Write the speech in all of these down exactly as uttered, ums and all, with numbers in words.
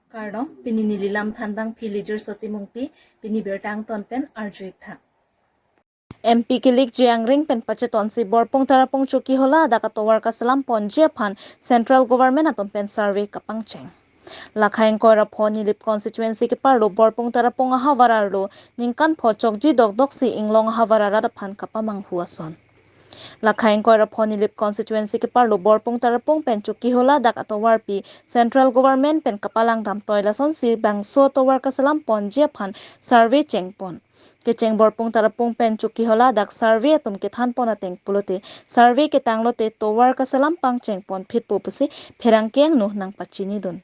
Kardom, pini neli lam thanbang phi Lijur Soti Mungpi, pini birta angton pen arju-ik tha. M P kilik J Angring pen pachetonsi Borpung Tarapung Chokihola adak atovar kaselam ponji aphan Central Government atum pen survey kapangcheng. Lakha ingkoi ra pho Nilip constituency keparlo Borpung Tarapung ahavar arlo ningkan pho chokji dokdoksi inglong ahavar arat aphan kapamanghu ason. Lakha ingkoi ra pho Nilip constituency keparlo Borpung Tarapung pen Chokihola adak atovarpi Central Government pen kapalang damtoi, lasonsi bangso atovar kaselam ponji aphan survey chengpon. Kecheng Borpung Tarapung pen Chokihola adak survey atum kethanpon ateng pulote, survey ketanglote tovar kaselam pangchengpon phitpo pusi pherangke angno nangpachinidun.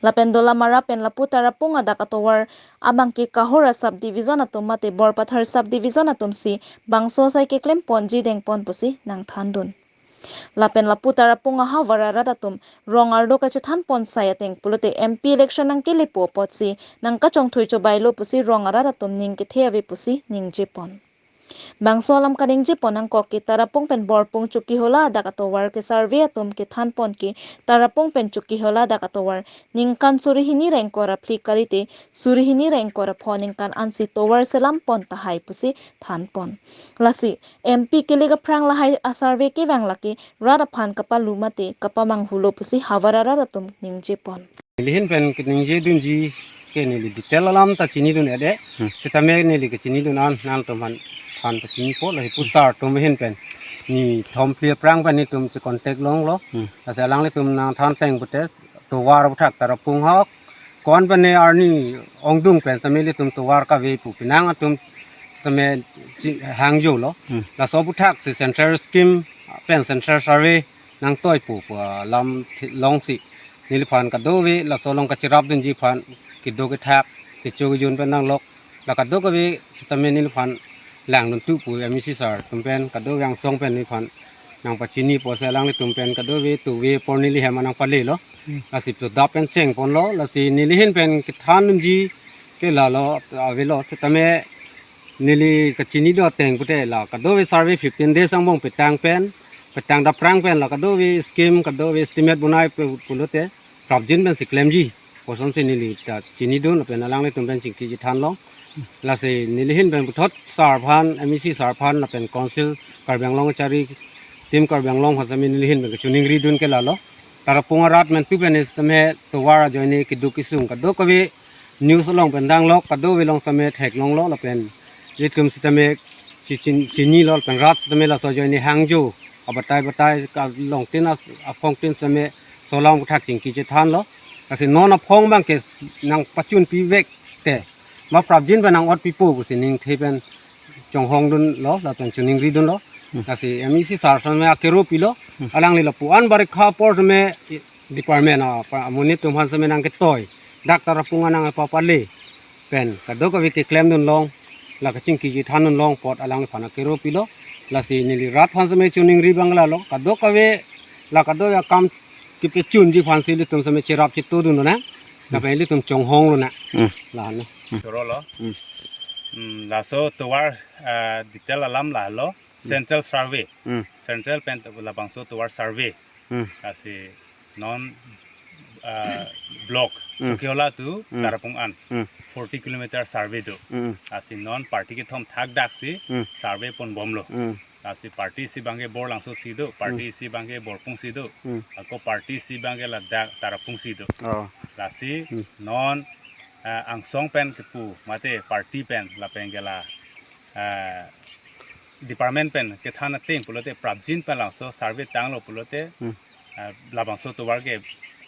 Lapen Dolamara pen lapu Tarapung adak atovar abangke Kahora subdivision atum mate Borpathar subdivision atumsi bangso asai keklem ponji dengpon pusi nangthandun. Lapen lapu Tarapung ahavar arat atum rong arlo kachethan ponsai ateng pulote M P election nangkelepo apotsi nangkachongthui chobailo pusi rong arat atum ning kethe ave pusi ningjepon. Bangso alam kaningjepon nangkok ke Tarapung pen Borpung Chokihola adak atovar ke survey atum kethanpon ke Tarapung pen Chokihola adak atovar ningkan suri hini ra ingkoi ra phli kalite suri hini ra ingkoi ra pho ningkan ansi tovar selam pon tahai pusi thanpon. Lasi M P kilik aphrang lahai a-survey kevang lake rat aphan kapalu mate kapamanghulo pusi havar arat atum ningjepon. Neli ahin pen keningjedunji ke neli detail alam ta chinidun-et-e. Hmm. Sitame neli kechinidun an nangtum aphan than pachinipo, lahi pu sar atum ahin pen ni thom phli aphrang pen netum che contact longlo. Hmm. Lasi alanglitum nangthan ateng pute tovar aphuthak Tarapung ahok, ko-an pen ne arni ongdung pen sitame ilitum tovar kave pu pinang atum sitame chi-, hangjolo. Hmm. Laso aphuthak si central scheme pen central survey nangtoipo pu alam thi-, longsi neliphan kadokave laso along kacherapdunji aphan kedo kethak kecho kejun pen nanglok, la kadokave sitame neliphan langduntu pu M A C sar atum pen kadokave angsong pen neliphan nangpachinipo, si alanglitum pen kadokave tuve apor neli hem nangpalelo. Hmm. Lasi pu dap pen chengponlo, lasi neli ahin pen kethandunji ke lalo avelo, sitame neli kachini do ateng pute la kadokave survey fifteen days angbong petang pen, petang dapprang pen la kadokave scheme, kadokave estimate bonai pu-, pulote prapjin pensi klemji kosonsi neli ta chinidun lapen alanglitum pen chingki chethanlong. Lasi neli ahin pen puthot sar aphan, M A C sar aphan lapen Council Karbi Anglong kachari Team Karbi Anglong aphan sitame neli ahin pen kachiningridun ke lalo, Tarapung arat atum pen sitame tovar ajoine keduk kesung kadokave news along pen danglok, kadokave along sitame theklonglo lapen ilitum sitame chi-, chin-, chinilo lapen rat sitame laso ajoine hangjo abatai batai kalongtin a-, aphongtin sitame laso alam aphuthak chingki chethanlo. Lasi non aphong abangke nangpachunpivek te ma prapjin pen nang-otpipo pusi ningthe pen chonghongdunlo lapen chiningridunlo. Hmm. Lasi M A C sar sitame akero pilo. Hmm. Alangli lapu-an barikha apor sitame department a, pa, amonit atum aphan sitame nangketoi, dak Tarapung anang apa pale pen kadokave keklemdunlong, la kachingki chethandunlong apot alangliphan akero pilo. Lasi neli rat aphan sitame chiningri abang lalo, kadokave la kadokave akam kepachunji aphansi ilitum sitame cherap chetodun lonang. Hmm. Lapen ilitum chonghong lonang. Hmm. Lalo. Hmm. Chorolo. Hmm. Hmm, laso tovar, ah, detail alam lalo. Hmm. Central survey. Hmm. Central pen to labangso tovar survey. Hmm. Lasi non, ah, block. Hmm. Chokihola to, hmm, Tarapung an. Hmm. Forty kilometer survey do. Hmm. Lasi non party kethom thakdaksi, hmm, survey ponbomlo. Hmm. Lasi party isi abangke Borlangso si do, party, hmm, isi abangke Borpung si do. Hmm. Ako party isi abangke ladak Tarapung si do. Oh. Lasi, hmm, non, ah, angsong pen kepu mate party pen lapen ke la, ah, department pen kethan ateng pulote prapjin pen laso survey tanglo pulote, hmm, ah, labangso tovar ke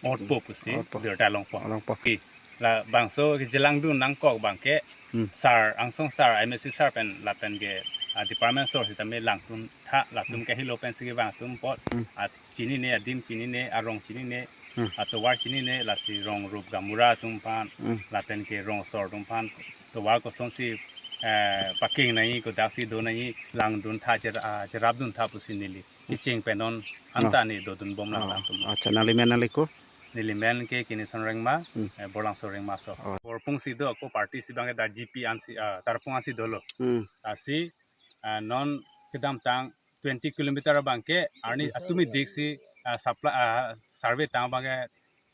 otpo pusi, otpo, birta longpo. Longpo. Ki, labangso kejelangdun nangkok abangke, hmm, sar, angsong sar, M A C sar pen lapen ke, ah, department sor sitame langdun tha, latum, hmm, ke helo pensi kevang atum apot, hmm, ah, chinine, adim chinine, arong chinine, hmm, atovar chinine, lasi rong rup gaonbura atum aphan, hmm, lapen ke rong asor atum aphan tovar kosonsi, eh, paking nangji, kodaksi do nangji, langdun tha, cher-, ah, cherapdun tha pusi neli kecheng pen non, oh, anta ne dodunbom lang, oh, atum. Acha, nangli men nangli ko? Neli men ke Kinison Rengma, hmm, eh, Borlangso Rengmaso. Oh. Borpung si do, ako party isi abangke dak G P ansi, ah, Tarapung ansi dolo. Hmm. Lasi, ah, non kedamtang twenty kilometer abangke arni atum idiksi, ah, supply, ah, survey tang abangke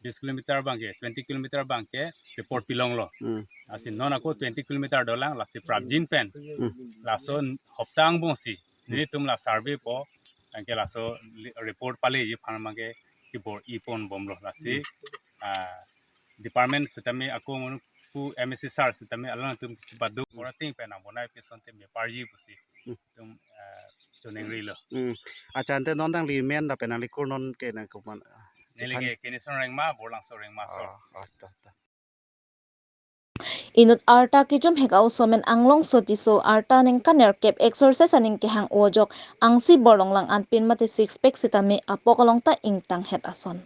bis kilometer abangke, twenty kilometer abangke report pilonglo. Hmm. Lasi non ako twenty kilometer dolang, lasi prapjin pen. Hmm. Laso hopta angbongsi nelitum la survey po, anke laso li-, report paleji aphan abangke kebor-i ponbomlo. Lasi, Hmm. ah, department sitame ako manu pu M A C sir sitame alangtum chibadu Hmm. orating pen abonai pi asonte me parji pusi Hmm. itum, ah, choningrilo. Hmm. Accha, ante non nangli men lapen nangli kur non ke nang komat, ah, Neli chethan- ke Kenison Rengma, Borlangso Rengma so. Oh, oh, to, to. Inut arta kejum hek a-oso amen Anglongso Tisso, arta ningkan nerkep, exorcise aning kehang o ajok angsi bor longlang anpin mate six pack sitame apok along ta ingtanghet ason.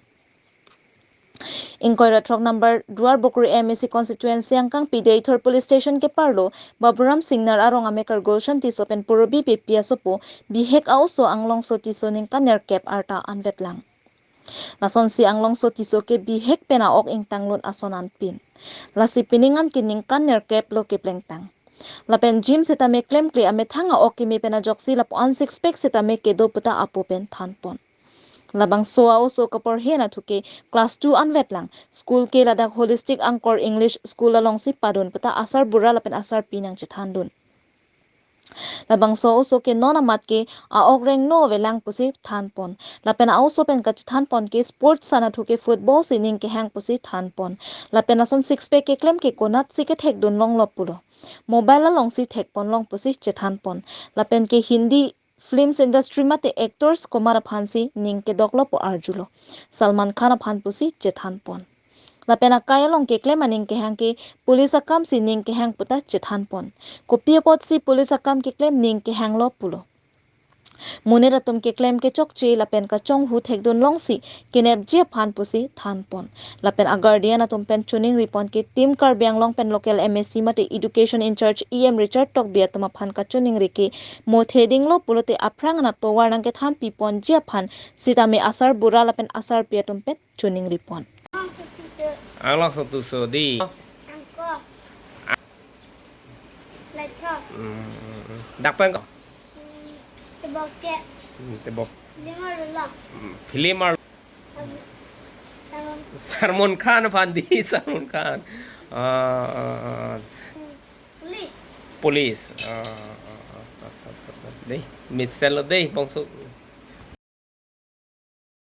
Ingkoi ra throk number Duarbagori M A C constituency angkangpi Deithor police station keparlo Baburam Singnar arong ameker Gulshan Tisso pen Purbi Beypi asopo bihek a-oso Anglongso Tisso ningkan nerkep arta anvetlang. Lasonsi Anglongso Tisso ke bihek pen a-ok ingtanglun ason anpin. Lasi pining an ke ningkan nerkep lo keplengtang. Lapen gym sitame klemkle, amethang a-ok keme pen ajoksi lapu-an six pack sitame kedo puta apo pen thanpon. Labangso a-oso kaporhe anatthu ke class two anvetlang, school ke ladak Holistic Angkor English School alongsi padun puta asar bura lapen asarpi nangchethandun. Labangso a-oso ke non amat ke a-ok rengno avelang pusi thanpon. Lapen a-oso pen kachethanpon ke sports anatthu ke football si ning kehang pusi thanpon. Lapen lason six pack keklem ke konatsi kethekdun longlo pulo. Mobile alongsi thekponlong pusi chethanpon. Lapen ke Hindi films industry mate actors komat aphansi ning kedoklo pu arjulo. Salman Khan aphan pusi chethanpon. Lapen akai along keklem aning kehang ke police akamsi ning kehang puta chethanpon. Kopi apotsi police akam keklem ning kehanglo pulo. Monit atum keklem kechokche lapen kachonghu thekdun longsi kenepji aphan pusi thanpon. Lapen a-guardian atum pen choningripon ke Team Karbi Anglong pen local M A C mate education in charge E M Richard Tokbi atum aphan kachoningri ke mothedinglo pulote aphrang anat tovar nangkethanpiponji aphan sitame asar bura lapen asarpi atum pen choningripon. Anglongso Tisso dei. Angko. Laitho. Hmm. Dak pen ko? Hmm. Tebok che. Hmm, tebok. Film arlo. Hmm, film arlo. Sam-, Salman. Salman Khan aphan dei, Salman Khan. Ah, ah, ah. Hmm. Police. Police. Ah, ah, ah, ah, ah, ah, ah. Dei, missile dei, bangso.